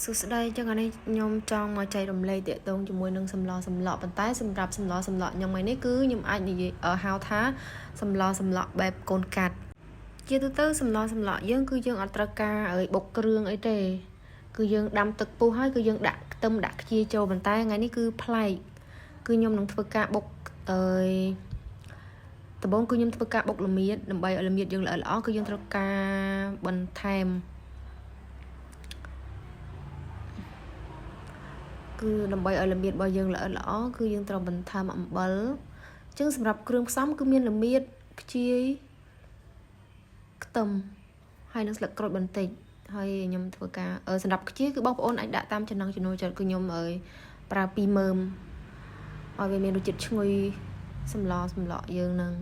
សួស្តីចឹងអានេះខ្ញុំចង់មកចែករំលែកទាក់ទងជាមួយនឹងសម្លសម្លក់ប៉ុន្តែសម្រាប់សម្លសម្លក់ខ្ញុំថ្ងៃនេះគឺខ្ញុំអាចនិយាយហៅថាសម្លសម្លក់បែបកូនកាត់ជាទូទៅសម្លសម្លក់យើងគឺយើងអត់ត្រូវការឲ្យបុកគ្រឿងអីទេគឺយើងដាំទឹកពុះហើយគឺយើងដាក់ខ្ទឹមដាក់ខ្ជាយចូលប៉ុន្តែថ្ងៃនេះគឺប្លែកគឺខ្ញុំនឹងធ្វើការបុកអើយដំបូងគឺខ្ញុំធ្វើការបុកល្មៀតដើម្បីឲ្យល្មៀតយើងល្អល្អគឺយើងត្រូវការបន្ថែមគឺដើម្បីឲ្យល្មៀតរបស់យើងល្អល្អគឺយើងត្រូវបន្ថែមអំបិលអញ្ចឹងសម្រាប់គ្រឿងផ្សំគឺមានល្មៀតខ្ជាយខ្ទឹមហើយនិងស្លឹកក្រូចបន្តិចហើយខ្ញុំធ្វើការសម្រាប់ខ្ជាយគឺបងប្អូនអាចដាក់តាមចំណង់ចំណូលចិត្តគឺខ្ញុំអើយប្រើ2មើមឲ្យវាមានរសជាតិឈ្ងុយសម្លសម្លក់យើងនឹង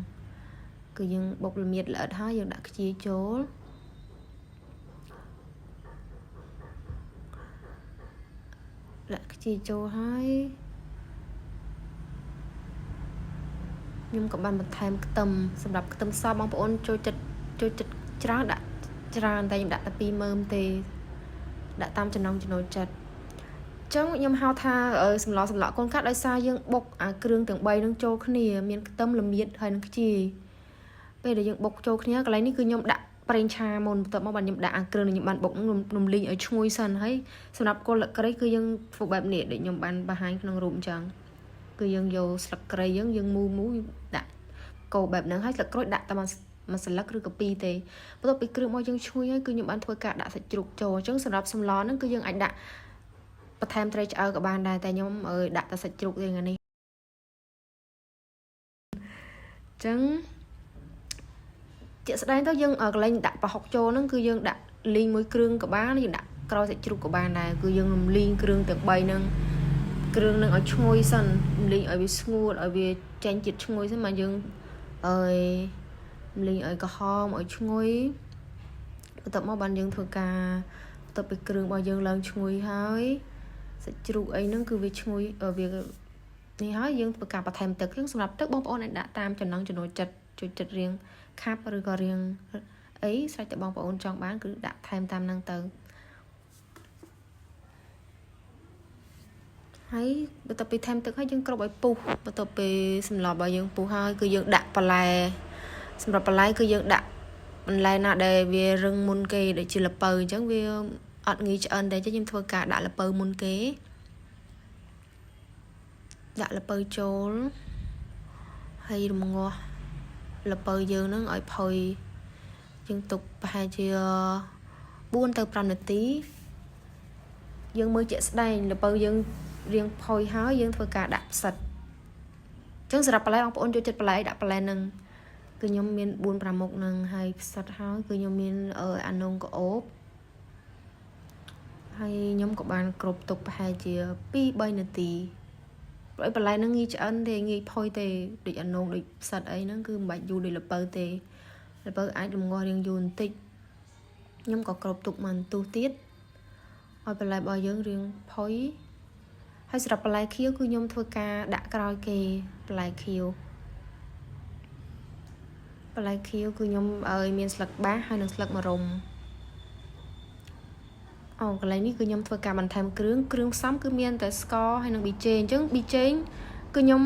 គឺយើងបុកល្មៀតល្អិតហើយយើងដាក់ខ្ជាយចូលដាក់ខ្ជាយចូលហើយខ្ញុំក៏បានបន្ថែមខ្ទឹមសម្រាប់ខ្ទឹមសបងប្អូនចូលចិត្តចូលចិត្តច្រើនដាក់ច្រើនតែខ្ញុំដាក់តែ2មើមទេដាក់តាមចំណង់ចំណូលចិត្តចឹងខ្ញុំហៅថាសម្លសម្លក់កូនកាត់ដោយសារយើងបុកអាគ្រឿងទាំង3នឹងចូលគ្នាមានខ្ទឹមល្មៀតហើយនឹងខ្ជាយពេលដែលយើងបុកចូលគ្នាកន្លែងនេះគឺខ្ញុំដាក់ប្រេងឆាមុនបន្ទាប់មកបានខ្ញុំដាក់អាគ្រឿងដែលខ្ញុំបានបុកនឹងរំលីងឲ្យឈ្ងុយសិនហើយសម្រាប់គល់លក្ខរីគឺយើងធ្វើបែបនេះដូចខ្ញុំបានបង្ហាញក្នុងរូបអញ្ចឹងគឺយើងយកស្លឹកគ្រៃយើងយើងមូមូដាក់កូរបែបហ្នឹងហើយស្លឹកក្រូចដាក់តែមួយសន្លឹកឬក៏ពីរទេបន្ទាប់ពីគ្រឿងរបស់យើងឈ្ងុយហើយគឺខ្ញុំបានធ្វើការដាក់សាច់ជ្រូកចូលអញ្ចឹងសម្រាប់សម្លហ្នឹងគឺយើងអាចដាក់បន្ថែមត្រីឆ្អើរក៏បានដែរតែខ្ញុំដាក់តែសាច់ជ្រូកទេថ្ងៃនេះអញ្ចឹងជាក់ស្ដែងទៅយើងកន្លែងដាក់ប្រហុកចូលហ្នឹងគឺយើងដាក់លីងមួយគ្រឿងក៏បានយើងដាក់ក្រោយសាច់ជ្រូកក៏បានដែរគឺយើងរំលីងគ្រឿងទាំង3ហ្នឹងគ្រឿងហ្នឹងឲ្យឈ្ងុយសិនរំលីងឲ្យវាស្ងួតឲ្យវាចេញជាតិឈ្ងុយសិនមកយើងអើយរំលីងឲ្យក្រហមឲ្យឈ្ងុយបន្ទាប់មកបានយើងធ្វើការបន្ទាប់ពីគ្រឿងរបស់យើងឡើងឈ្ងុយហើយសាច់ជ្រូកអីហ្នឹងគឺវាឈ្ងុយវានេះហើយយើងធ្វើការបន្ថែមទឹកយើងសម្រាប់ទឹកបងប្អូនអាចដាក់តាមចំណង់ចំណូលចិត្តចូលចិត្តរៀងខាប់ឬក៏រៀងអីស្រេចតែបងប្អូនចង់បានគឺដាក់ថែមតាមហ្នឹងទៅហើយបន្ទាប់ពីថែមទឹកហើយយើងគ្របឲ្យពុះបន្ទាប់ពីសម្លរបស់យើងពុះហើយគឺយើងដាក់បន្លែសម្រាប់បន្លែគឺយើងដាក់បន្លែណាដែលវារឹងមុនគេដូចជាល្ពៅអញ្ចឹងវាអត់ងាយឆ្អិនទេខ្ញុំធ្វើការដាក់ល្ពៅមុនគេដាក់ល្ពៅចូលហើយរំងាស់ល្ពៅយើងនឹងឲ្យផុយយើងទុកប្រហែលជា4ទៅ5នាទីយើងមើលជាក់ស្ដែងល្ពៅយើងរៀងផុយហើយយើងធ្វើការដាក់ផ្សិតអញ្ចឹងសម្រាប់បន្លែបងប្អូនចូលចិត្តបន្លែដាក់បន្លែនឹងគឺខ្ញុំមាន4 5មុខនឹងហើយផ្សិតហើយគឺខ្ញុំមានអានងក្អូបហើយខ្ញុំក៏បានគ្របទុកប្រហែលជា2 3នាទីព្រោះបន្លែហ្នឹងងាយឆ្អិនទេងាយផុយទេដូចអានងដូចផ្សិតអីហ្នឹងគឺមិនបាច់យូរដូចល្ពៅទេល្ពៅអាចរំងាស់រៀងយូរបន្តិចខ្ញុំក៏គ្របទុកមួយន្ទុះទៀតឲ្យបន្លែរបស់យើងរៀងផុយហើយសម្រាប់បន្លែខៀវគឺខ្ញុំធ្វើការដាក់ក្រោយគេបន្លែខៀវបន្លែខៀវគឺខ្ញុំឲ្យមានស្លឹកបាសហើយនិងស្លឹកម្រុំអូកន្លែងនេះគឺខ្ញុំធ្វើការបន្ថែមគ្រឿងគ្រឿងផ្សំគឺមានតែស្ករហើយនិងប៊ីចេងអញ្ចឹងប៊ីចេងគឺខ្ញុំ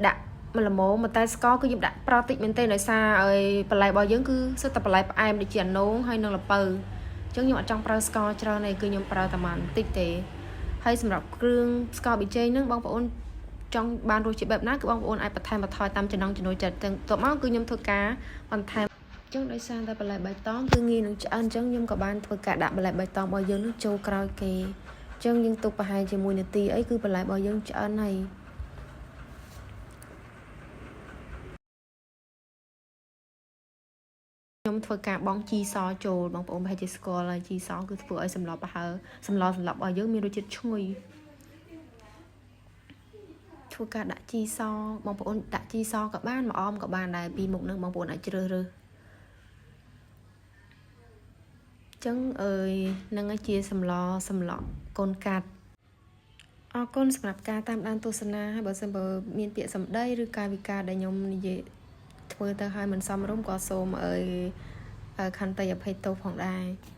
ដាក់មួយល្មមតែស្ករគឺខ្ញុំដាក់ប្រតិចមែនទេដោយសារឲ្យបន្លែរបស់យើងគឺសុទ្ធតែបន្លែផ្អែមដូចជាអានងហើយនិងល្ពៅអញ្ចឹងខ្ញុំអត់ចង់ប្រើស្ករច្រើនទេគឺខ្ញុំប្រើតែមួយបន្តិចទេហើយសម្រាប់គ្រឿងស្ករប៊ីចេងហ្នឹងបងប្អូនចង់បានរសជាតិបែបណាគឺបងប្អូនអាចបន្ថែមបន្ថយតាមចំណង់ចំណូលចិត្តទាំងបន្ទាប់មកគឺខ្ញុំធ្វើការបន្ថែមអញ្ចឹងដោយសារតែបន្លែបៃតងគឺងាយនឹងឆ្អិនអញ្ចឹងខ្ញុំក៏បានធ្វើការដាក់បន្លែបៃតងរបស់យើងនឹងចូលក្រោយគេអញ្ចឹងយើងទុកប្រហែលជា1នាទីអីគឺបន្លែរបស់យើងឆ្អិនហើយខ្ញុំធ្វើការបង់ជីសចូលបងប្អូនប្រហែលជាស្គាល់ហើយជីសគឺធ្វើឲ្យសម្លប្រហើសម្លសម្លរបស់យើងមានរសជាតិឈ្ងុយធ្វើការដាក់ជីសបងប្អូនដាក់ជីសក៏បានម្អមក៏បានដែរពីមុខនឹងបងប្អូនអាចជ្រើសរើសចឹងអើយនឹងជាសម្លសម្លក់កូនកាត់អរគុណសម្រាប់ការតាមដានទស្សនាហើយបើសិនបើមានពាក្យសម្ដីឬកាយវិការដែលខ្ញុំនិយាយធ្វើទៅឲ្យមិនសមរម្យក៏សូមអើយខន្តីអភ័យទោសផងដែរ។